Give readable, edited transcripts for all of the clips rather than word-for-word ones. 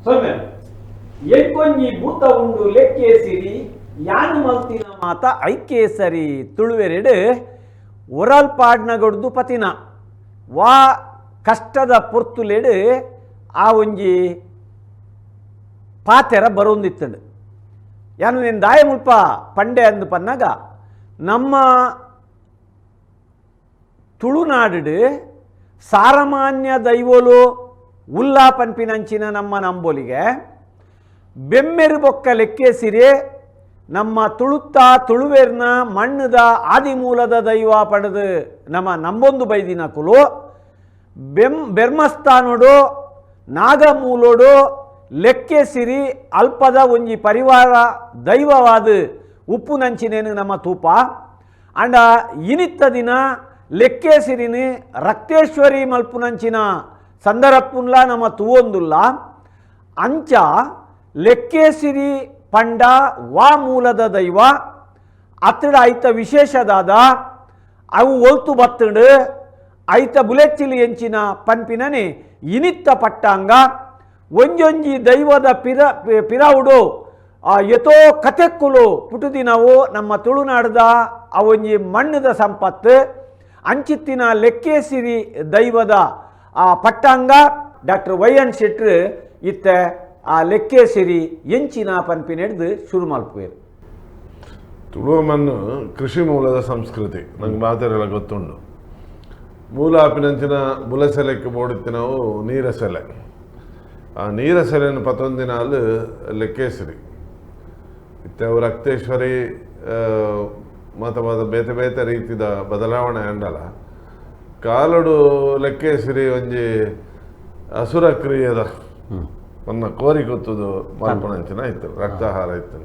ಸೊಲ್ಮೆ ಎಂಕೊಂಜಿ ಭೂತ ಉಂಡು ಲೆಕ್ಕೇಸಿರಿ ಯಾನು ಮಲ್ತಿನ ಮಾತ ಐಕೇಸರಿ ತುಳುವೆರೆಡು ಒರಲ್ ಪಾಡ್ನಗೊಡ್ದು ಪತಿನ ವಾ ಕಷ್ಟದ ಪೊರ್ತುಲೆಡು ಆ ಒಂಜಿ ಪಾತೆರ ಬರೋಂದಿತ್ತಂಡು. ಯಾನು నేను ದಾಯ ಮುಲ್ಪ ಪಂಡೆ ಅಂದು ಪನ್ನಾಗ ನಮ್ಮ ತುಳುನಾಡು ಸಾರಮಾನ್ಯ ದೈವೋಲು ಉಲ್ಲಾ ಪನ್ಪಿನಂಚಿನ ನಮ್ಮ ನಂಬೋಲಿಗೆ ಬೆಮ್ಮೆರು ಬೊಕ್ಕ ಲೆಕ್ಕೇಸಿರಿ ನಮ್ಮ ತುಳುತ್ತ ತುಳುವೇರ್ನ ಮಣ್ಣದ ಆದಿಮೂಲದ ದೈವ ಪಡೆದು ನಮ್ಮ ನಂಬೊಂದು ಬೈದಿನ ಕುಲು ಬೆರ್ಮಸ್ಥಾನೋಡು ನಾಗಮೂಲೋಡು ಲೆಕ್ಕೆಸಿರಿ ಅಲ್ಪದ ಒಂಜಿ ಪರಿವಾರ ದೈವವಾದ ಉಪ್ಪುನಂಚಿನೇನು ನಮ್ಮ ತೂಪ. ಅಂಡ ಇನಿತ್ತ ದಿನ ಲೆಕ್ಕೆಸಿರಿನ ರಕ್ತೇಶ್ವರಿ ಮಲ್ಪುನಂಚಿನ ಸಂದರಪ್ಪುನ್ಲ ನಮ್ಮ ತೂವೊಂದುಲ್ಲ. ಅಂಚ ಲೆಕ್ಕೆಸಿರಿ ಪಂಡ ವಾ ಮೂಲದ ದೈವ ಅತ್ತಡ ಐತ ವಿಶೇಷದಾದ ಅವು ಒಲ್ತು ಬತ್ತಂಡು ಐತ ಬುಲೆಚ್ಚಿಲಿ ಎಂಚಿನ ಪನ್ಪಿನನೆ ಇನಿತ್ತ ಪಟ್ಟಾಂಗ ಒಂಜೊಂಜಿ ದೈವದ ಪಿರವುಡು ಯಥೋ ಕತೆಕ್ಕುಲು ಪುಟುದಿನವು ನಮ್ಮ ತುಳುನಾಡದ ಆ ಒಂಜಿ ಮಣ್ಣದ ಸಂಪತ್ತು. ಅಂಚಿತ್ತಿನ ಲೆಕ್ಕೇಸಿರಿ ದೈವದ ಆ ಪಟ್ಟಾಂಗ doctor Y N ಶೆಟ್ರು ಇತ್ತ ಆ ಲೆಕ್ಕೇಸಿರಿ ಎಂಚಿನ ಪನ್ಪಿನೆಡ್ದು ಶುರು ಮಲ್ಪುವೇರು. ತುಳುವ ಮಣ್ಣು ಕೃಷಿ ಮೂಲದ ಸಂಸ್ಕೃತಿ ನಂಗೆ ಮಾತೆರೆಲ್ಲ ಗೊತ್ತುಂಡು. ಮೂಲ ಆಪಿನಂಚಿನ ಬುಲಸೆಲೆಕ್ಕೆ ಬೋಡಿತ್ತು ನಾವು ನೀರ ಸೆಲೆ. ಆ ನೀರ ಸೆಲೆಯನ್ನು ಪತ್ತೊಂದಿನ ಅಲ್ಲಿ ಲೆಕ್ಕೇಸರಿ ಇತ್ತೆ ಅವು ರಕ್ತೇಶ್ವರಿ ಮತ ಮತ ಬೇತೆ ಬೇತೆ ರೀತಿದ ಬದಲಾವಣೆ ಅಂಡಲ ಕಾಲಡು ಲೆಕ್ಕೇಸರಿ ಒಂಜಿ ಅಸುರ ಕ್ರಿಯೆದ ನನ್ನ ಕೋರಿ ಕೊತ್ತದು ಮಲ್ಪನಂಚಿನ ಇತ್ತು, ರಕ್ತಹಾರ ಇತ್ತು.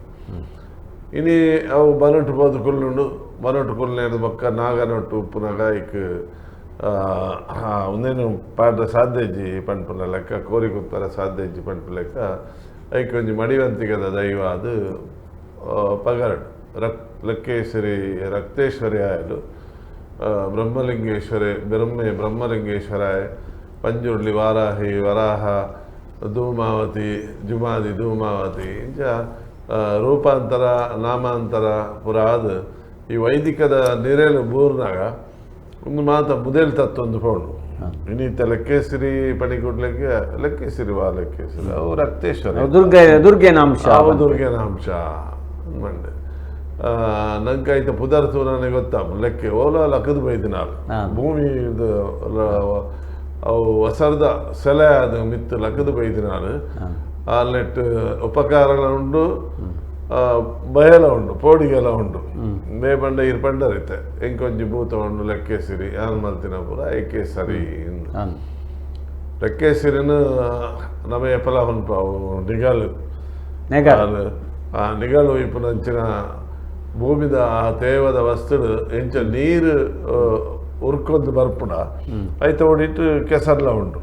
ಇನಿ ಅವು ಬನೊಟ್ಟು ಪೋದು ಕುಲ್ಲುಂಡು. ಬನೊಟ್ಟು ಕುಲ್ನೇದು ಬೊಕ್ಕ ನಾಗನೊಟ್ಟು ಉಪ್ಪುನಗ ಐಕ್ ಉಂದೇನು ಪಾಡ್ರ ಸಾಧ್ಯ ಇಜ್ಜಿ ಪನ್ಪುನ ಲೆಕ್ಕ, ಕೋರಿ ಕುತ್ತರ ಸಾಧ್ಯ ಇಜ್ಜಿ ಪನ್ಪು ಲೆಕ್ಕ ಐಕ್ ಒಂಜಿ ಮಡಿವಂತಿಗದ ದೈವ ಅದು ಪಗರಡು ಲೆಕ್ಕೇಶ್ವರಿ ರಕ್ತೇಶ್ವರಿ ಆಯಲು ಬ್ರಹ್ಮಲಿಂಗೇಶ್ವರಿ ಬ್ರಹ್ಮೆ ಬ್ರಹ್ಮಲಿಂಗೇಶ್ವರಾಯ ಪಂಜುರ್ಲಿ ವಾರಾಹಿ ವರಾಹ ಧೂಮಾವತಿ ಜುಮಾದಿ ಧೂಮಾವತಿ ಇಂಚ ರೂಪಾಂತರ ನಾಮಾಂತರ ಪುರ ಆದ್ ಈ ವೈದಿಕದ ನಿರೇಲು ಬೂರ್ನಾಗ ಒಂದು ಮಾತ ಮುದೇಲ್ ತತ್ತೊಂದು ಪೋಂಡು. ಇನ್ನಿತ್ತ ಲೆಕ್ಕೇಸಿರಿ ಪಣಿಕೊಡ್ಲಿಕ್ಕೆ ಲೆಕ್ಕೇಸಿರಿ ವಾ ಲೆಕ್ಕೇಸಿರಿ ಅವು ರಕ್ತೇಶ್ವರಿ ದುರ್ಗೆ ದುರ್ಗೆನಾಂಶ ಅವು ದುರ್ಗೆನಾಂಶ ಮಂಡೆ ನಂಗೆ ಐತ ಪುದರ್ತು ನನಗೆ ಗೊತ್ತ ಲೆಕ್ಕೆ ಓಲ ಲಕ್ಕದ ಬೈದಿನಾಲ್ ಭೂಮಿ ಇದು ಅವು ವಸರ್ದ ಸೆಲೆ ಅದು ಮಿತ್ತು ಲಕ್ಕದ ಬೈದಿನಾಲ್ ಆಲ್ನೆಟ್ ಉಪಕಾರಗಳ ಉಂಡು, ಬಯಲ ಉಂಡು, ಪೋಡಿಗೆಲ ಉಂಡು. ನೇ ಪಂಡ ಇರ್ ಪಂಡರಿತ್ತೆ ಎಂಕೊಂಜಿ ಭೂತ ಉಂಡು ಲೆಕ್ಕೇಸಿರಿ ಯಾನ್ ಮಲ್ತಿನ ಪೂರ ಐಕೆ ಸರಿ. ಲೆಕ್ಕೇಸಿರಿನ ನಮ್ಮ ಎಪಲ ಹೊನ್ಪ ಅವು ನಿಗಲು ಆ ನಿಗಲು ಇಪ್ಪುನಂಚಿನ ಭೂಮಿದ ಆ ತೇವದ ವಸ್ತುಡು ಎಂಚ ನೀರು ಉರ್ಕೊಂದು ಬರ್ಪುಣ ಐತ ಓಡಿಟ್ಟು ಕೆಸರ್ಲ ಉಂಟು.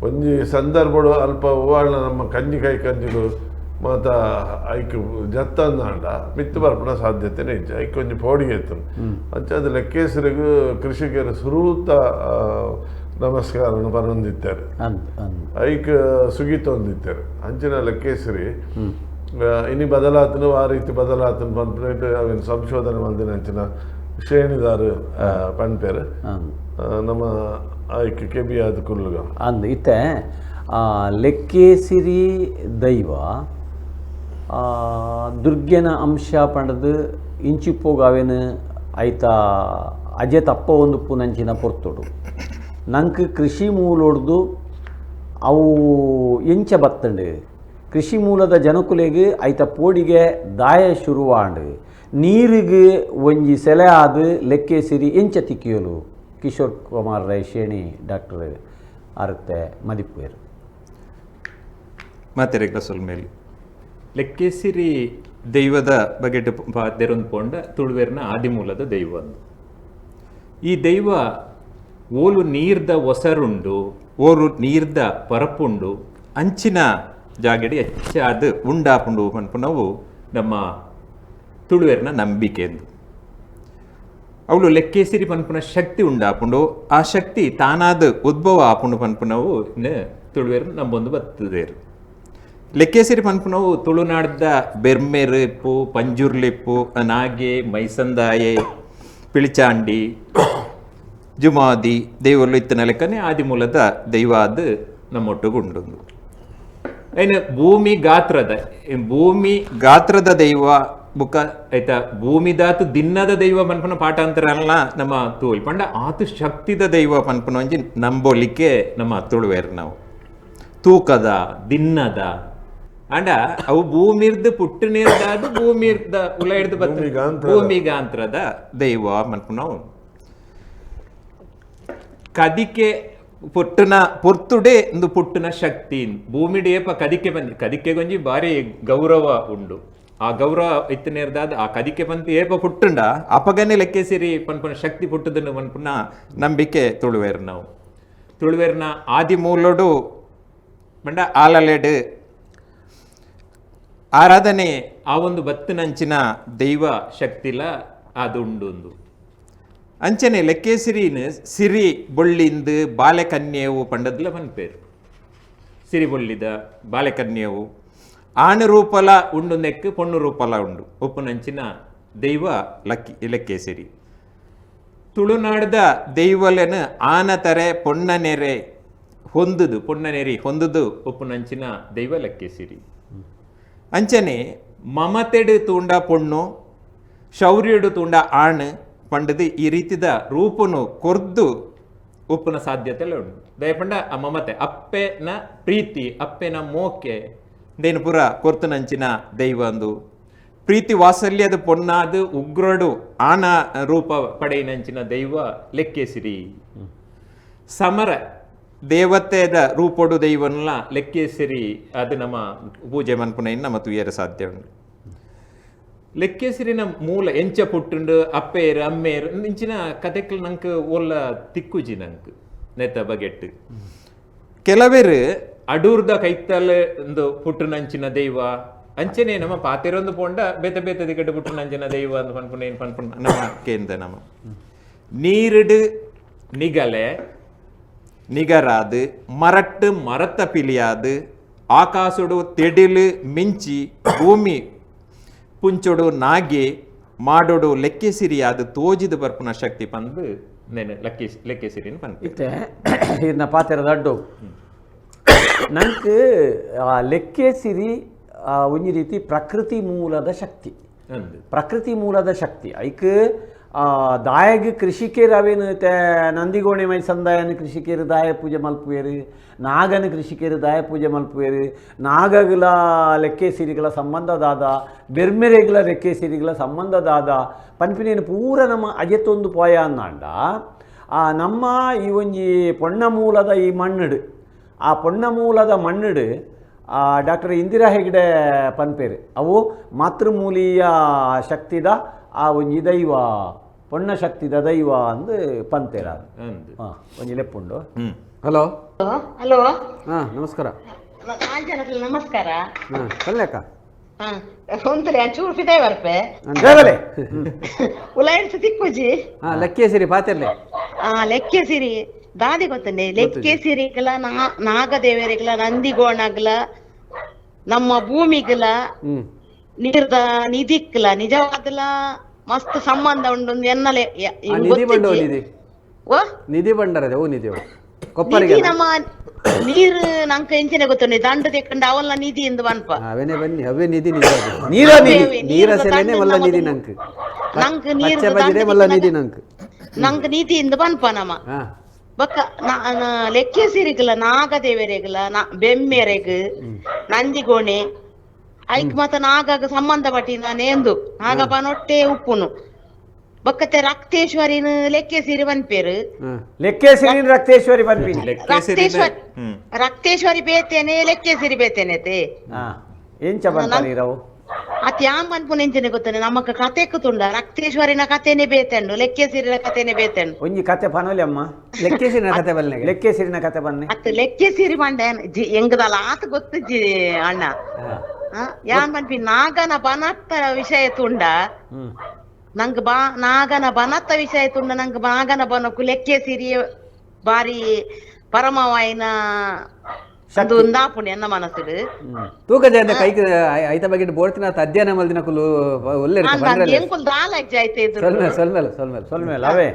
ಒಂಜಿ ಸಂದರ್ಭಡು ಅಲ್ಪ ಹೂವಾಳ ನಮ್ಮ ಕಂಜಿ ಕೈ ಕಂಜಿಲು ಮಾತ ಐಕ್ ಜತ್ತಂದಾಂಡ ಮಿತ್ತು ಬರ್ಪುಣ ಸಾಧ್ಯತೆನೇ ಇಜ್ಜಿ. ಐಕ್ ಒಂಜಿ ಪೋಡಿಗೆ ಇತ್ತು ಅಂಚ ಅದು ಲೆಕ್ಕೇಸರಿಗೂ ಕೃಷಿಕರು ಸುರೂತ ನಮಸ್ಕಾರವನ್ನು ಪರೊಂದಿತ್ತಾರೆ, ಐಕ್ ಸುಗಿತೊಂದಿತ್ತಾರೆ. ಅಂಚಿನ ಲೆಕ್ಕೇಸರಿ ಇನಿ ಬದಲಾತನು ಆ ರೀತಿ ಬದಲಾತನು ಪನ್ಪಿನ ಅವಿನ ಸಂಶೋಧನೆ ಮಂದಿನ ಅಂಚಿನ ಶ್ರೇಣಿದಾರು ಪನ್ಪೇರು ನಮ್ಮ ಐಕ್ ಕೆಬಿಯಾದ ಕುಲ್ಲುಗ ಅಂದ್ ಇತ್ತೆ ಲೆಕ್ಕೇಸಿರಿ ದೈವ ದುರ್ಗೆನ ಅಂಶ ಪಂಡದು ಇಂಚಿಪ್ಪೋಗಾವೇನು ಐತ ಅಜೆ ತಪ್ಪ ಒಂದು ಪುನಂಚಿನ ಪೊರ್ತುಡು ನಂಗೆ ಕೃಷಿ ಮೂಲೊಡ್ದು ಅವು ಎಂಚ ಬತ್ತಂಡು ಕೃಷಿ ಮೂಲದ ಜನಕುಲೆಗೆ ಐತ ಪೋಡಿಗೆ ದಾಯ ಶುರುವಾಂಡು ನೀರಿಗೆ ಒಂಜಿ ಸೆಲೆ ಆದ ಲೆಕ್ಕೇಸಿರಿ ಎಂಚ ತಿಕ್ಕಿಯಲು ಕಿಶೋರ್ ಕುಮಾರ್ ರೈ ಶೇಣಿ ಡಾಕ್ಟರ್ ಅರತೆ ಮದಿಪುವೇರು. ಮಾತೆರೆಗ್ಲ ಸೊಲ್ಮೇಲಿ ಲೆಕ್ಕೇಸಿರಿ ದೈವದ ಬಗೆಟ್ ಪಾತೆರೊಂದು ಪೋಂಡ ತುಳುವೆರ್ನ ಆದಿಮೂಲದ ದೈವ ಒಂದು. ಈ ದೈವ ಓಲು ನೀರ್ದ ಒಸರುಂಡು ಓರು ನೀರ್ದ ಪರಪುಂಡು ಅಂಚಿನ ಜಾಗಡಿ ಹೆಚ್ಚಾದ ಉಂಡಾಪುಂಡು ಪನ್ಪುನವು ನಮ್ಮ ತುಳುವೆರ್ನ ನಂಬಿಕೆ ಎಂದು. ಅವಳು ಲೆಕ್ಕೇಸಿರಿ ಪನ್ಪುನ ಶಕ್ತಿ ಉಂಡಾಪುಂಡು ಆ ಶಕ್ತಿ ತಾನಾದ ಉದ್ಭವ ಆಪುಂಡು ಪನ್ಪುನವು ತುಳುವೆರ್ ನಂಬೊಂದು ಬತ್ತದೇರು. Lekkesiri ಪನ್ಪುನವು ತುಳುನಾಡ್ದ ಬೆರ್ಮೆರ್ ಇಪ್ಪು, ಪಂಜುರ್ಲಿಪ್ಪು, ನಾಗೆ, ಮೈಸಂದಾಯೆ, ಪಿಳಿಚಾಂಡಿ, ಜುಮಾದಿ ದೈವಲು ಇತ್ತಿನ ಲೆಕ್ಕನೆ ಆದಿಮೂಲದ ದೈವ ಅದು ನಮ್ಮೊಟ್ಟಿಗೆ ಉಂಡು. ಏನು ಭೂಮಿ ಗಾತ್ರದ, ಭೂಮಿ ಗಾತ್ರದ ದೈವ ಬುಕ್ಕ ಆಯ್ತಾ, ಭೂಮಿದಾತು ದಿನ್ನದ ದೈವ ಪನ್ಪುನ ಪಾಠಾಂತರ ಅಲ್ಲ ನಮ್ಮ ತೋಲ್ ಪಂಡ ಆತು ಶಕ್ತಿದ ದೈವ ಪನ್ಪುನ ಒಂಜಿ ನಂಬೋಲಿಕ್ಕೆ ನಮ್ಮ ತುಳುವೇರು ನಾವು. ತೂಕದ ದಿನ್ನದ ಅಂಡ ಅವು ಭೂಮಿರ್ದು ಪುಟ್ಟು ನೀರ್ದಾದು ಭೂಮಿರ್ದ ಉಲ ಹಿಡ್ದು ಬತ್ತ ಭೂಮಿ ಭೂಮಿಗಾಂತ್ರದ ದೈವ ಪನ್ಪುನವು. ಕದಿಕೆ ಪುಟ್ಟುನ ಪೊರ್ತುಡೆ ಇಂದು ಪುಟ್ಟುನ ಶಕ್ತಿ ಭೂಮಿಡ್ ಏಪ ಕದಿಕೆ ಬಂದಿ, ಕದಿಕೆ ಗೊಂಜಿ ಭಾರಿ ಗೌರವ ಉಂಡು. ಆ ಗೌರವ ಇತ್ತನೇರ್ದಾದ ಆ ಕದಿಕೆ ಬಂದು ಏಪ ಪುಟ್ಟುಂಡ ಅಪಗನೆ ಲೆಕ್ಕೆಸಿರಿ ಪನ್ಪುನ ಶಕ್ತಿ ಪುಟ್ಟುದನ್ನು ಪನ್ಪುನ ನಂಬಿಕೆ ತುಳುವೇರು ನಾವು. ತುಳುವೇರ್ನ ಆದಿ ಮೂಲೊಡು ಪಂಡ ಆಲಲೆಡು ಆರಾಧನೆ ಆ ಒಂದು ಬತ್ತಿನಂಚಿನ ದೈವ ಶಕ್ತಿಲ ಅದು ಉಂಡು. ಅಂಚನೆ ಲೆಕ್ಕೆಸಿರಿನ ಸಿರಿ ಬೊಳ್ಳಿಂದು ಬಾಲೆಕನ್ಯೆವು ಪಂಡದ್ಲ ಪನ್ಪೇರು. ಸಿರಿ ಬೊಳ್ಳಿದ ಬಾಲೆಕನ್ಯೆವು ಆಣು ರೂಪಲ ಉಂಡು ನೆಕ್ಕು ಪೊಣ್ಣು ರೂಪಲ ಉಂಡು ಉಪ್ಪುನಂಚಿನ ದೈವ ಲಕ್ಕಿ ಲೆಕ್ಕೆಸಿರಿ. ತುಳುನಾಡ್ದ ದೈವಲೆನು ಆನತರೆ ಪೊಣ್ಣನೆರೆ ಹೊಂದುದು, ಪೊಣ್ಣನೆರಿ ಹೊಂದುದು ಉಪ್ಪುನಂಚಿನ ದೈವ ಲೆಕ್ಕೆಸಿರಿ. ಅಂಚನೆ ಮಮತೆಡು ತೂಂಡ ಪೊಣ್ಣು, ಶೌರ್ಯಡು ತೂಂಡ ಆಣು ಪಂಡದು ಈ ರೀತಿದ ರೂಪನು ಕೊರ್ದು ಉಪ್ಪುನ ಸಾಧ್ಯತೆ ಉಂಡು. ದಯಪಂಡ ಆ ಮಮತೆ, ಅಪ್ಪೆನ ಪ್ರೀತಿ, ಅಪ್ಪೆನ ಮೋಕೆ ದೇನು ಪೂರ ಕೊರ್ತುನಂಚಿನ ದೈವ ಅಂದು. ಪ್ರೀತಿ ವಾತ್ಸಲ್ಯದ ಪೊನ್ನಾದು ಉಗ್ರಡು ಆನ ರೂಪ ಪಡೆಯಿನಂಚಿನ ದೈವ ಲೆಕ್ಕೆಸಿರಿ. ಸಮರ ದೇವತೆದ ರೂಪೊಡು ದೈವನ್ಲ ಲೆಕ್ಕೆಸಿರಿ ಅದು ನಮ್ಮ ಪೂಜೆ ಮನ್ಪುನ ನಮ್ಮ ತುಯರ ಸಾಧ್ಯ ಉಂಡು. ಲೆಕ್ಕೆಸಿರಿನ ಮೂಲ ಎಂಚ ಪುಟ್ಟುಂಡು ಅಪ್ಪೇರು ಅಮ್ಮೇರು ಇಂಚಿನ ಕತೆಕ್ಲು ನಂಗೆ ಒಲ್ಲ ತಿಕ್ಕುಜಿ ನಂಗೆ ನೆತ್ತ ಬಗೆಟ್ಟು. ಕೆಲವೇರು ಅಡೂರ್ದ ಕೈತಲ್ ಒಂದು ಪುಟ್ಟುನಂಚಿನ ದೈವ ಅಂಚನೆ ನಮ್ಮ ಪಾತೆರೊಂದು ಪೋಂಡ ಬೇತೆ ಬೇತೆ ದಿಕ್ಕಟ್ಟು ಪುಟ್ಟುನಂಚಿನ ದೈವ ಅಂದ್ ಪನ್ಪುನ ಏನ್ ಪನ್ಪುನ ನಮ್ಮ ಕೇಂದ್ರ ನಮ್ಮ ನೀರಿಡು ನಿಗಲೆ ನಿಗರಾದು ಮರಟ್ಟು ಮರತ್ತ ಪಿಲಿயாது ಆಕಾಸುಡು ತೆಡಿಲು ಮಿಂಚಿ ಭೂಮಿ ಪುಂಚೊಡು ನಾಗೆ ಮಾಡೋಡು ಲೆಕ್ಕೆಸಿರಿಯಾದ ತೋಜಿದ ಬರ್ಪುನ ಶಕ್ತಿ ಪಂದು ನೇನು ಲೆಕ್ಕೆಸಿರಿನ ಪನ್ಪೆ. ಇತ್ತೆ ಇರ್ನ ಪಾತೆರದ ಅಡ್ಡು ನಂಕ್ ಆ ಲೆಕ್ಕೆಸಿರಿ ಒಂಜಿ ರೀತಿ ಪ್ರಕೃತಿ ಮೂಲದ ಶಕ್ತಿ, ಅಂದು ಪ್ರಕೃತಿ ಮೂಲದ ಶಕ್ತಿ. ಐಕ್ ದಾಯಗ್ ಕೃಷಿಕೇರ್ ಅವೇನು ನಂದಿಗೋಣಿ ಮೈ ಸಂದಾಯನ ಕೃಷಿಕೇರು ದಾಯ ಪೂಜೆ ಮಲ್ಪುವೇರು, ನಾಗನ ಕೃಷಿಕೇರು ದಾಯ ಪೂಜೆ ಮಲ್ಪುವೇರು, ನಾಗಗಳ ಲೆಕ್ಕೆಸಿರಿಗಳ ಸಂಬಂಧ ದಾದ, ಬೆರ್ಮೆರೆಗಳ ಲೆಕ್ಕೆಸಿರಿಗಳ ಸಂಬಂಧ ದಾದ ಪನ್ಪಿನೇನು ಪೂರ ನಮ್ಮ ಅಜೆತ್ತೊಂದು ಪೋಯ ಅಂದಾಂಡ ಆ ನಮ್ಮ ಈ ಒಂಜಿ ಪೊಣ್ಣ ಮೂಲದ ಈ ಮಣ್ಣುಡು, ಆ ಪೊಣ್ಣ ಮೂಲದ ಮಣ್ಣುಡು ಡಾಕ್ಟರ್ ಇಂದಿರಾ ಹೆಗ್ಡೆ ಪನ್ಪೇರು ಅವು ಮಾತೃಮೂಲೀಯ ಶಕ್ತಿದ ಆ ಒಂಜಿ ದೈವ, ಪೊಣ್ಣ ಶಕ್ತಿದ ದೈವ ಅಂದು ಪಂತೇರ. ಅಂದು ಒಂಜಿ ಲೆಪ್ಪುಂಡು. ಹಲೋ ಹಲೋ, ಹಾ ನಮಸ್ಕಾರ. ಕಾಂಚನಕ್ಲೆ ನಮಸ್ಕಾರ. ಹಾ ಕಲ್ಯಾಕ ಹಾ ಒಂತಲೆ ಚೂರು ಫಿದಾಯ್ ಬರ್ಪೆ ದೇವಲೆ ಉಲಾಯಿಡ್ಸ್ ತಿಕ್ಕುಜಿ. ಹಾ ಲೆಕ್ಕೇಸಿರಿ ಪಾತೆರ್ಲೆ. ಆ ಲೆಕ್ಕೆ ಸಿರಿ ದಾದಿ ಗೊತ್ತಂಡೆ, ಲೆಕ್ಕೆ ಸಿರಿಗ್ಲ ನಾಗದೇವರಿಗ್ಲ ನಂದಿಗೋಣಗ್ಲ ನಮ್ಮ ಭೂಮಿಗ್ಲ ನೀರ್ದ ನಿಧಿಕ್ಲ ನಿಜವಾದಲ ಮಸ್ತ್ ಸಂಬಂಧ ಉಂಡು ಎನ್ನಲೆ ಆ, ನಿಧಿ ಬಂಡ ನಿಧಿ ಓ ನಿಧಿ ಬಂಡರದೆ ಓ ನಿಧಿ ಕೊಪ್ಪರಿಗೆ ನಿಧಿ ನಮ್ಮ ನೀರು ನಂಕ ಎಂಚಿನ ಗೊತ್ತುಂಡೆ ದಂಡ ತೆಕ್ಕಂಡ ಅವಲ್ಲ ನಿಧಿ ಎಂದು ಬನ್ಪ. ಅವನೇ ಬನ್ನಿ ಅವೇ ನಿಧಿ ನಿಜವಾದ ನೀರ ನಿಧಿ ನೀರ ಸೆಲೆನೆ ಮಲ್ಲ ನಿಧಿ ನಂಕ್ ನಂಕ್ ನೀರ್ ಪಚ್ಚೆ ಬಜಿರೆ ಮಲ್ಲ ನಿಧಿ ನಂಕ್ ನಂಕ್ ನಿಧಿ ಎಂದು ಬನ್ಪ ನಮ್ಮ ಹಾ ಬೊಕ್ಕ ಲೆಕ್ಕೆ ಸಿರಿಗ್ಲ ನಾಗದೇವರಿಗ್ಲ ಬೆಮ್ಮೆರೆಗ್ ನಂದಿಗೋಣೆ ಐಕ್ ಮತ ನಾಗಾಗ ಸಂಬಂಧ ಪಟ್ಟಿನ ನೇಂದು ನಾಗಪ್ಪನೊಟ್ಟೆ ಉಪ್ಪುನು ಬೊಕ್ಕತೆ ರಕ್ತೇಶ್ವರಿನ ಲೆಕ್ಕೆ ಸಿರಿ ಪನ್ಪೇರು. ಹಾ ಲೆಕ್ಕೆಸಿರಿ ರಕ್ತೇಶ್ವರಿ ಪನ್ಪಿನಿ. ಲೆಕ್ಕೆಸಿರಿನ ರಕ್ತೇಶ್ವರಿ ರಕ್ತೇಶ್ವರಿ ಬೇತೇನೆ ಲೆಕ್ಕೆ ಸಿರಿ ಬೇತೇನೆ ತೇ ಹಾ ಎಂಚ ಪನ್ಪ ನೀರವು ಅತ್ ಯಾನ್ ಪನ್ಪುನ ಎಂಚನೆ ಗೊತ್ತನೆ ನಮಕ್ ಕತೆ ಕೂತುಂಡ ರಕ್ತೇಶ್ವರಿನ ಕತೆನೆ ಬೇತೆಂಡು ಲೆಕ್ಕೆ ಸಿರಿನ ಕತೆನೆ ಬೇತೆಂಡು. ಒಂಜಿ ಕತೆ ಪನೋಲಿ ಅಮ್ಮ. ಲೆಕ್ಕೇಸಿರಿನ ಕತೆ ಬಲ್ನೆಗೆ ಲೆಕ್ಕೆಸಿರಿನ ಕತೆ ಬನ್ನಿ. ಅತ್ ಲೆಕ್ಕೆ ಸಿರಿ ಪಂಡ ಎಂಗದಲ್ಲ ಆತ ಗೊತ್ತುಜ್ಜಿ ಅಣ್ಣ. ಯಾನ್ ಪನ್ಪಿ ನಾಗನ ಬನತ್ತ ವಿಷಯ ತುಂಡ ನಂಗ್ ಬಾ ನಾಗನ ಬನತ್ತ ವಿಷಯ ತುಂಡ ನಂಗ್ ನಾಗನ ಬನಕ್ಕು ಲೆಕ್ಕೆ ಸಿರಿ ಬಾರಿ ಪರಮವಾಯಿನ ಅದು ಒಂದಾಪುಂಡು ಎನ್ನ ಮನಸ್ಸುಡು ತೂಕ ಜಯಂತ ಕೈಕ್ ಐತ ಬಗ್ಗೆ ಬೋಡ್ತಿನ ಅಧ್ಯಯನ ಮಲ್ದಿನ ಕುಲು ಒಳ್ಳೆ ಎಂಕುಲ್ ದಾಲ ಐತೆ ಇದ್ರು ಸೊಲ್ಮೇಲೆ ಸೊಲ್ಮೇಲೆ ಸೊಲ್ಮೇಲೆ ಸೊಲ್ಮೇಲೆ ಅವೇ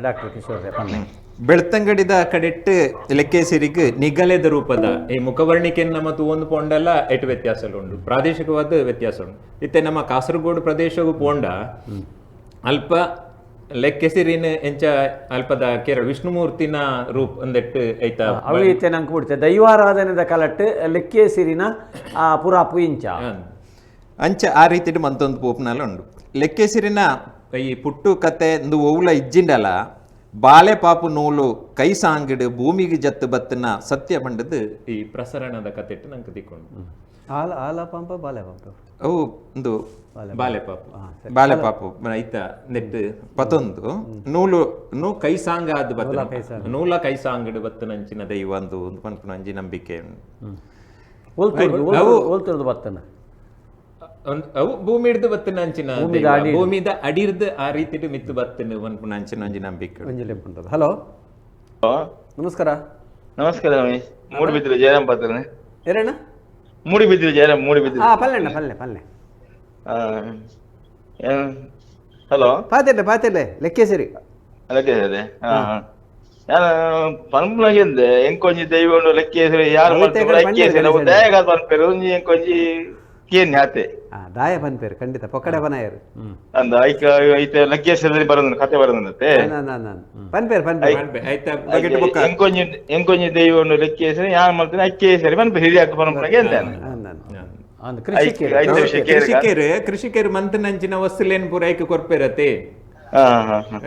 ಡಾಕ್ಟರ್ ಕಿಶೋರ್ ಪನ್ನೆ ಬೆಳ್ತಂಗಡಿದ ಕಡೆಟ್ಟು ಲೆಕ್ಕೇಸಿರಿಗೆ ನಿಗಲೆದ ರೂಪದ ಈ ಮುಖವರ್ಣಿಕೆಯನ್ನು ನಮ್ಮ ತೂವೊಂದು ಪೋಂಡಲ್ಲ ಎಟ್ಟು ವ್ಯತ್ಯಾಸ ಉಂಡು, ಪ್ರಾದೇಶಿಕವಾದ ವ್ಯತ್ಯಾಸ ಉಂಡು. ಇತ್ತೆ ನಮ್ಮ ಕಾಸರಗೋಡು ಪ್ರದೇಶಗೂ ಪೋಂಡ ಅಲ್ಪ ಲೆಕ್ಕೆಸಿರಿನ ಎಂಚ ಅಲ್ಪದ ಕೇರಳ ವಿಷ್ಣುಮೂರ್ತಿನ ರೂಪ ಒಂದೆಟ್ಟು ಐತ ಅವು ಇತ್ತೆ ನಂಗೆ ಬಿಡ್ತೆ ದೈವಾರಾಧನೆದ ಕಲಟ್ಟು ಲೆಕ್ಕೇಸಿರಿನ ಪುರಾಪು ಇಂಚ ಅಂಚ ಆ ರೀತಿಡ್ ಮಂತೊಂದು ಪೋಪ್ನಲ ಉಂಡು. ಲೆಕ್ಕೆಸಿರಿನ ಈ ಪುಟ್ಟು ಕತೆ ಇಂದು ಒವ್ಲ ಇಜ್ಜಿಂಡಲ ಬಾಲೆ ಪಾಪು ನೂಲು ಕೈ ಸಾಂಗಿಡು ಭೂಮಿಗೆ ಜತ್ತು ಬತ್ತನ ಸತ್ಯ ಪಂಡದು ಈ ಪ್ರಸರಣದ ಕತೆಟ್ಟು ನಂಗೆ ತಿಕ್ಕೊಂಡು. ಆಲ ಆಲ ಪಂಪ ಬಾಲೆ ಪಂಪ ಅವು ಒಂದು ಬಾಲೆ ಪಾಪು ಬಾಲೆ ಪಾಪು ಐತ ನೆಟ್ಟು ಪತೊಂದು ನೂಲು ನೂ ಕೈ ಸಾಂಗ ಅದು ಬತ್ತ ನೂಲ ಕೈ ಸಾಂಗಡು ಬತ್ತನಂಚಿನ ದೈವ ಒಂದು ಒಂದು ಪನ್ಪುನ ಅಂಜಿ ನಂಬಿಕೆ. ಒಲ್ತುರ್ದು ಬತ್ತನ ಅವು ಭೂಮಿ ಹಿಡ್ದು ಬತ್ತನ ಅಂಚಿನ ಭೂಮಿದ ಅಡಿರ್ದು ಆ ರೀತಿಡು ಮಿತ್ತು ಬತ್ತನ ಪನ್ಪುನ ಅಂಚಿನ ಒಂಜಿ ನಂಬಿಕೆ. ಒಂಜಿ ಹಲೋ ನಮಸ್ಕಾರ. ನಮಸ್ಕಾರ ರಮೇಶ್, ಮೂಡುಬಿದಿರೆ ಜಯರಾಮ್ ಪಾತ್ರನೆ. ಏರಣ್ಣ? ಮೂಡುಬಿದಿರೆ ಜಯರಾಮ್, ಮೂಡುಬಿದಿರೆ. ಹಾ ಪಲ್ಲೆ ಪಲ್ಲೆ ಪಲ್ಲೆ. ಹಲೋ ಪಾತೆರ್ಲೆ ಪಾತೆರ್ಲೆ ಲೆಕ್ಕೇಸರಿ ಲೆಕ್ಕೇಸರಿ. ಹಾ ಯಾರು ಪನ್ಪುನಗೆಂದೆ ಎಂಕೊಂಜಿ ದೈವ ಉಂಡು ಲೆಕ್ಕೇಸರಿ ಯಾರು ಮಲ್ಪೆರು ಲೆಕ್ಕೇಸರಿ ಅವು ದಯಗಾದ ಪನ್ಪೆರು ಒಂಜಿ ಎಂಕೊಂಜಿ ಕೇನ್ ಆತೆ. ದಾಯ ಪನ್ಪೇರು ಖಂಡಿತ ಪೊಕ್ಕಡೆ ಪನಾಯರು ಅಂದ ಐಕ ಐತೆ ಲೆಕ್ಕೇಸರಿ ಬರೋದು ಕತೆ ಬರೋದಂತೆ. ಪನ್ಪೇರು ಪನ್ಪೇರು ಎಂಕೊಂಜಿ ಎಂಕೊಂಜಿ ದೈವ ಉಂಡು ಲೆಕ್ಕೇಸರಿ ಯಾರು ಮಲ್ತೇನೆ ಅಕ್ಕೇಸರಿ ಪನ್ಪೆ ಹಿರಿಯಾಕ ಪನ್ಪುನಗೆ ಅಂದೆ. ಕೃಷಿಕರು ಕೃಷಿಕರು ಮಂತನಂಚಿನ ವಸ್ತುಲೇನು ಪೂರ ಐಕ್ ಕೊರ್ಪೆರತೆ.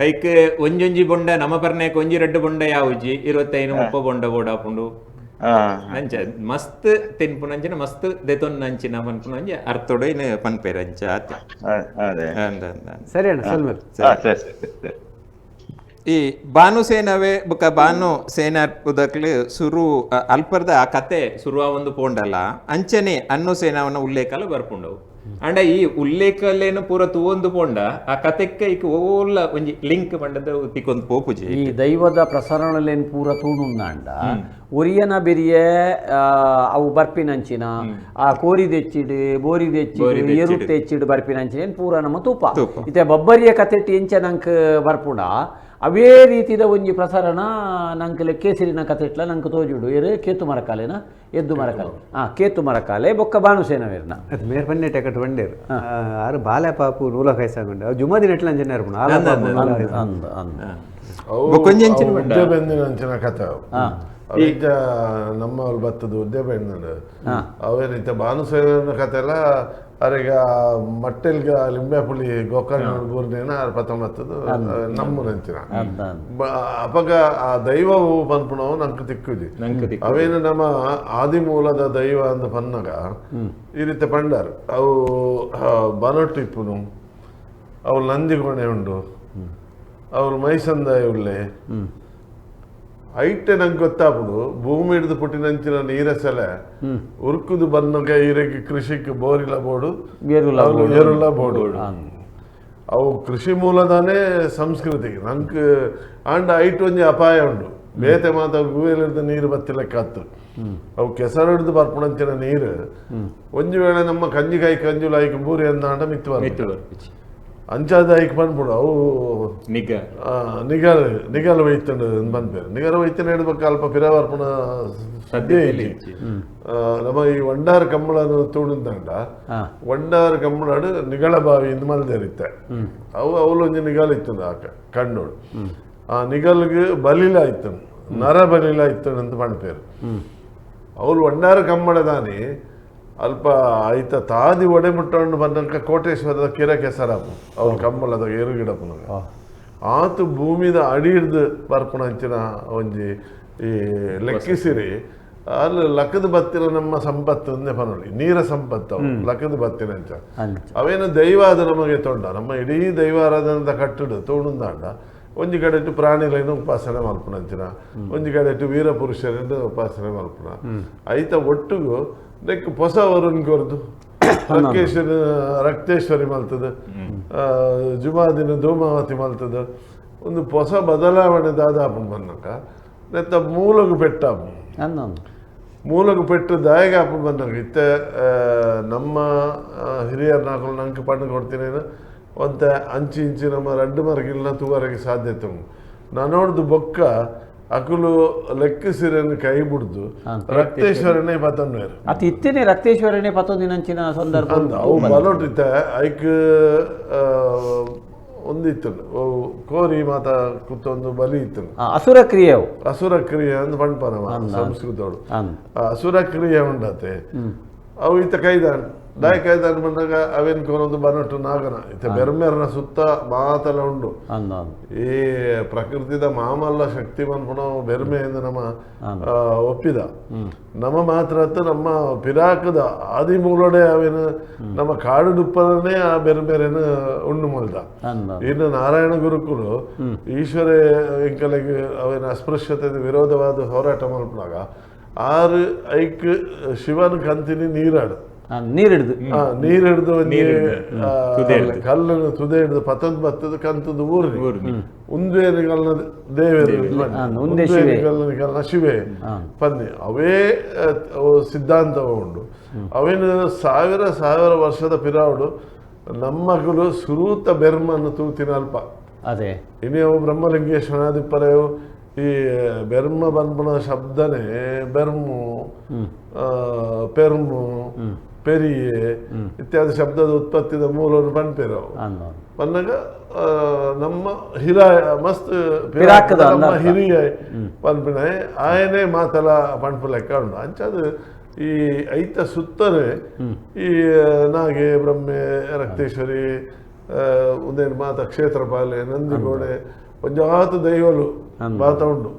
ಐಕ್ ಒಂಜೊಂಜಿ ಬೊಂಡ ನಮ್ಮ ಪರ್ನೇಕ್ ಒಂಜಿ ರಡ್ಡು ಬೊಂಡ ಯಾವುಜಿ 25 30 ಬೊಂಡ ಬೋಡಾಪುಂಡು ನಂಚ ಮಸ್ತ್ ತಿನ್ಪುನಂಚಿನ ಮಸ್ತ್ ದೆತೊನ್ನಂಚಿನ ಪನ್ಪುನಂಚ ಅರ್ಥೊಡು ಇನ್ನು ಪನ್ಪೇರು ಅಂಚ ಆತೆ. ಸರಿ ಅಣ್ಣ ಸೊಲ್ಮೇಲೆ. ಈ ಬಾನುಸೇನವೇ ಬುಕ್ಕ ಬಾನು ಸೇನಾ ಉದಕ್ಲು ಸುರು ಅಲ್ಪರ್ದ ಆ ಕತೆ ಸುರುವ ಒಂದು ಪೋಂಡಲ್ಲ ಅಂಚನೆ ಅನ್ನು ಸೇನಾವನ ಉಲ್ಲೇಖಲ ಬರ್ಪುಂಡವು. ಅಂಡ ಈ ಉಲ್ಲೇಖಲೇನು ಪೂರ ತೂವೊಂದು ಪೋಂಡ ಆ ಕತೆಕ್ಕೆ ಇಕ್ ಓಲ್ಲ ಒಂಜಿ ಲಿಂಕ್ ಪಂಡದ ತಿಕ್ಕೊಂದು ಪೋಪುಜಿ. ಈ ದೈವದ ಪ್ರಸರಣಲೇನು ಪೂರ ತೂಣುಂದಾಂಡ ಒರಿಯನ ಬೆರಿಯ ಅವು ಬರ್ಪಿನಂಚಿನ ಆ ಕೋರಿ ದೆಚ್ಚಿಡು ಬೋರಿ ದೆಚ್ಚಿಡು ಎರು ತೆಚ್ಚಿಡು ಬರ್ಪಿನಂಚಿನ ಪೂರ ನಮ್ಮ ತೂಪ ಇತ್ತೆ ಬೊಬ್ಬರಿಯ ಕತೆಟ್ಟಿ ಎಂಚ ನಂಕ್ ಬರ್ಪುಂಡ ಅವೇ ರೀತಿದ ಒಂಜಿ ಪ್ರಸರಣ ನಂಕ್ ಲೆಕ್ಕೇಸಿರಿನ ಕತೆಟ್ಲ ನಂಕ್ ತೋಜುಡು. ಏರು ಕೇತು ಮರಕಾಲೇನ ಎದ್ದು ಮರಕಾಲೆ ಕೇತು ಮರಕಾಲೆ ಬೊಕ್ಕ ಬಾನುಸೇನವೇರ್ನ ಅದು ಮೇರ್ ಪನ್ನೆ ಟೆಕಟ್ ಬಂಡೇರು ಆರು ಬಾಲೆ ಪಾಪು ನೂಲ ಕೈಸಾಗೊಂಡು ಅವು ಜುಮಾದಿ ನೆಟ್ಲ ಅಂಚನೆ ಇರ್ಪುಂಡು. ಉದ್ಯ ಬೆಂದಿನ ಅಂಚಿನ ಕತೆ ಅವಿದ್ಯ ನಮ್ಮವ್ರು ಬತ್ತದ ಉದ್ಯ ಬೆಂದ ಅವೇನಿತ್ತ ಬಾನುಸೇನ ಕತೆ ಎಲ್ಲ ಅರೆಗ ಮಟ್ಟೆಲ್ಗ ಲಿಂಬೆ ಪುಳಿ ಗೋಕರ್ಣ ಬೂರ್ನೇನ ಪತ ಮತ್ತದು ನಮ್ಮೂರಂಚಿನ ಅಪಗ ಆ ದೈವವು ಪನ್ಪುಣವು ನಂಗೆ ತಿಕ್ಕುಜಿ. ಅವೇನು ನಮ್ಮ ಆದಿಮೂಲದ ದೈವ ಅಂದ ಪನ್ನಗ ಈ ರೀತಿ ಪಂಡಾರು ಅವು ಬನೊಟ್ಟು ಇಪ್ಪುನು ಅವು ನಂದಿಗೊಣೆ ಉಂಡು ಅವ್ರು ಮೈಸಂದಾಯ ಉಳ್ಳೆ ಐಟೆ ನಂಗೆ ಗೊತ್ತಾಪುಡು ಭೂಮಿ ಹಿಡಿದು ಪುಟ್ಟಿನಂಚಿನ ನೀರ ಸೆಲೆ ಉರ್ಕುದು ಬನ್ನಗ ಈರೆಗೆ ಕೃಷಿಗೆ ಬೋರಿಲ್ಲ ಬೋಡು ಏರುಲ್ಲ ಬೋಡು ಅವು ಕೃಷಿ ಮೂಲದಾನೇ ಸಂಸ್ಕೃತಿ ನಂಗೆ ಆಂಡ ಐಟ್ ಒಂಜಿ ಅಪಾಯ ಉಂಡು. ಬೇತೆ ಮಾತ ಗುವೆಲಿಡ್ದು ನೀರು ಬತ್ತಿಲೆಕ್ಕ ಅವು ಕೆಸರು ಹಿಡಿದು ಬರ್ಪುಣಂಚಿನ ನೀರು ಒಂಜಿ ವೇಳೆ ನಮ್ಮ ಕಂಜಿಕಾಯಿ ಕಂಜುಲಾಯ್ಕ ಬೂರಿ ಅಂದಾಂಡ ಮಿತ್ತು ಬರ್ತು ಅಂಚಾದ ಐಕ್ ಪನ್ಪುಡು ಅವು ನಿಗಲ್ ನಿಗಲ್ ಒಯ್ತಂಡು ಪನ್ಪೇರು. ನಿಗಲ್ ಒಯ್ತನ ಹೇಳ್ಬೇಕು ಅಲ್ಪ ಪಿರವರ್ಪಣ ಸದ್ಯ ಇಜ್ಜಿ. ನಮ್ಮ ಈ ಒಂಡಾರ ಕಂಬಳನ್ನು ತೂಣುಂದಂಡ ಒಂಡಾರ ಕಂಬಳಾಡು ನಿಗಳ ಬಾವಿ ಇಂದ ಮಲ್ದೇರಿತ್ತೆ ಅವು ಅವಳು ಒಂಜಿ ನಿಗಲ್ ಇತ್ತು ಆಕ ಕಣ್ಣೋಡು ಆ ನಿಗಲ್ಗೆ ಬಲಿಲ ಇತ್ತು ನರ ಬಲಿಲ ಇತ್ತು ಅಂತ ಪನ್ಪೇರು. ಅವಳು ಒಂಡಾರ ಕಂಬಳದಾನಿ ಅಲ್ಪ ಆಯ್ತ ತಾದಿ ಒಡೆ ಮುಟ್ಟೊಂಡು ಬಂದಂಕ ಕೋಟೇಶ್ವರದ ಕಿರ ಕೆಸರಾಪು ಅವ್ರ ಕಂಬಳದ ಏರುಗಿಡಪುನಗ ಆತು ಭೂಮಿದ ಅಡಿ ಹಿಡ್ದು ಬರ್ಪುಣ ಅಂಚಿನ ಒಂಜಿ ಈ ಲೆಕ್ಕಿಸಿರಿ ಅಲ್ಲಿ ಲಕ್ಕದ ಬತ್ತಿನ ನಮ್ಮ ಸಂಪತ್ತು ಅಂದೇ ಪನೊಳಿ ನೀರ ಸಂಪತ್ತು ಅವು ಲಕ್ಕದ ಬತ್ತಿನ ಅಂಚ ಅವೇನು ದೈವ ಅದು ನಮಗೆ ತೊಂಡ ನಮ್ಮ ಇಡೀ ದೈವಾರಾಧನದ ಕಟ್ಟಡು ತೋಣುಂದಾಂಡ ಒಂಜಿ ಕಡೆಟು ಪ್ರಾಣಿಗಳೇನು ಉಪಾಸನೆ ಮಲ್ಪುಣ ಅಂಚಿನ ಒಂಜಿ ಕಡೆಟು ವೀರ ಪುರುಷರಿಂದ ಉಪಾಸನೆ ಮಲ್ಪುಣ ಐತ ಒಟ್ಟುಗು ನೆಕ್ ಹೊಸ ವರುಣ್ ಕೊರ್ದು ರಕ್ತೇಶ್ವರಿ ರಕ್ತೇಶ್ವರಿ ಮಲ್ತದ ಜುಮಾದಿನ ಧೂಮಾವತಿ ಮಲ್ತದ ಒಂದು ಹೊಸ ಬದಲಾವಣೆ ದಾದಾಪುಂಡು ಬಂದಕ ನೆತ್ತ ಮೂಲಗು ಪೆಟ್ಟಾಪು ಅಂದೊಂದು ಮೂಲಗು ಪೆಟ್ಟು ದಾಯಗ ಆಪು ಬಂದಾಗ ಇತ್ತೆ ನಮ್ಮ ಹಿರಿಯರ್ ನಾಕುಲು ನಂಗೆ ಪಣ್ಣು ಕೊಡ್ತೀನಿ ಒಂತೆ ಅಂಚಿ ಇಂಚಿ ನಮ್ಮ ರಡ್ಡು ಮರಗಿಲ್ಲ ತೂವರೆಗೆ ಸಾಧ್ಯತೆ ಉಂಟು. ನಾನೋಡ್ದು ಬೊಕ್ಕ ಅಕುಲು ಲೆಕ್ಕಿಸಿರನ್ನು ಕೈ ಬಿಡ್ದು ರಕ್ತೇಶ್ವರನೇ ಪತನ್ವೇರು ಅತಿ ಇತ್ತೇನೆ ರಕ್ತೇಶ್ವರನೇ ಪತ್ತೊಂದಿನಂಚಿನ ಸಂದರ್ಭ ಅಂದ್ ಅವು ಬಲೋಟಿತ್ತ ಐಕ್ ಒಂದಿತ್ತು ಅವು ಕೋರಿ ಮಾತ ಕುತ್ತೊಂದು ಬಲಿ ಇತ್ತು. ಅಸುರ ಕ್ರಿಯೆ ಅವು. ಅಸುರ ಕ್ರಿಯೆ ಅಂದ್ ಪಣ್ಪನ ಸಂಸ್ಕೃತೋಡು. ಅಂದ್. ಆ ಅಸುರ ಕ್ರಿಯೆ ಉಂಡತೆ ಅವು ಇತ್ತ ಕೈದಾನ್ ದಾಯ ಕೈದಾನ್ ಬಂದಾಗ ಅವೇನ್ ಕೊನೊಂದು ಬನಟ್ಟು ನಾಗನ ಇತ್ತ ಬೆರ್ಮೆರ್ನ ಸುತ್ತ ಮಾತಲ ಉಂಡು. ಅಂದ್ ಅಂದ್. ಈ ಪ್ರಕೃತಿದ ಮಾಮಲ್ಲ ಶಕ್ತಿ ಪನ್ಪುನ ಬೆರ್ಮೆ ಎಂದು ನಮ್ಮ ಒಪ್ಪಿದ ನಮ್ಮ ಮಾತ್ರ ಅತ್ತ ನಮ್ಮ ಪಿರಾಕದ ಆದಿ ಮೂಲಡೆ ಅವೇನು ನಮ್ಮ ಕಾಡು ಡುಪ್ಪನೇ ಆ ಬೆರ್ಮೆರೆನು ಉಂಡು ಮಲ್ದ. ಅಂದ್ ಅಂದ್. ಇನ್ನು ನಾರಾಯಣ ಗುರುಕುಲು ಈಶ್ವರ ಎಂಕಲೆಗ್ ಅವೇನ ಅಸ್ಪೃಶ್ಯತೆ ವಿರೋಧವಾದ ಹೋರಾಟ ಮಲ್ಪನಾಗ ಆರು ಐಕ್ ಶಿವನ ಕಂತಿನಿ ನೀರಾಡು ನೀರು ಹಿಡ್ದು ನೀರು ಹಿಡಿದು ಒಂಜಿ ತುದೆ ಹಿಡ್ದು. ಕಲ್ಲನ್ನು ತುದೆ ಹಿಡಿದು ಪತಂದ್ ಬತ್ತದ ಕಂತದ ಊರ್ನಿ ಉಂದ್ವೇನಿಗಲ್ನ ದೇವೇರು ಉಂದೆ ಶಿವೆ. ಉಂದ್ವೇನಿಗಲ್ನ ಶಿವೆ ಪನ್ನಿ ಅವೇ ಅವು ಸಿದ್ಧಾಂತವ ಉಂಡು. ಅವೇನು ಸಾವಿರ ಸಾವಿರ ವರ್ಷದ ಪಿರಾವುಡು ನಮ್ಮಗಳು ಸುರೂತ ಬೆರ್ಮನ್ನು ತೂತಿನ ಅಲ್ಪ. ಅದೇ ಇನಿ ಅವು ಬ್ರಹ್ಮಲಿಂಗೇಶ್ವರನಾದಿಪ್ಪರೆವು ಈ ಬೆರ್ಮ ಬನ್ಪುನ ಶಬ್ದನೆ ಬೆರ್ಮು ಪೆರ್ಮು ಪೆರಿಯೆ ಇತ್ಯಾದಿ ಶಬ್ದದ ಉತ್ಪತ್ತಿದ ಮೂಲವನ್ನು ಪನ್ಪೇರು ಅವು. ಅಂದ್. ಪನ್ನಗ ನಮ್ಮ ಹಿರ ಮಸ್ತ್ ಪಿರಾಕದ ನಮ್ಮ ಅಂದರ್ಥ. ಹಿರಿಯ ಪನ್ಪಿನ ಆಯನೇ ಮಾತಲ ಪನ್ಪು ಲೆಕ್ಕ ಉಂಡು. ಅಂಚಾದ ಈ ಐತ ಸುತ್ತನೆ ಈ ನಾಗೆ ಬ್ರಹ್ಮೆ ರಕ್ತೇಶ್ವರಿ ಉದೇನ್ ಮಾತ ಕ್ಷೇತ್ರಪಾಲೆ ನಂದಿಗೋಡೆ ಒಂಜಾತ ದೈವಲು ಮಾತ ಉಂಡು.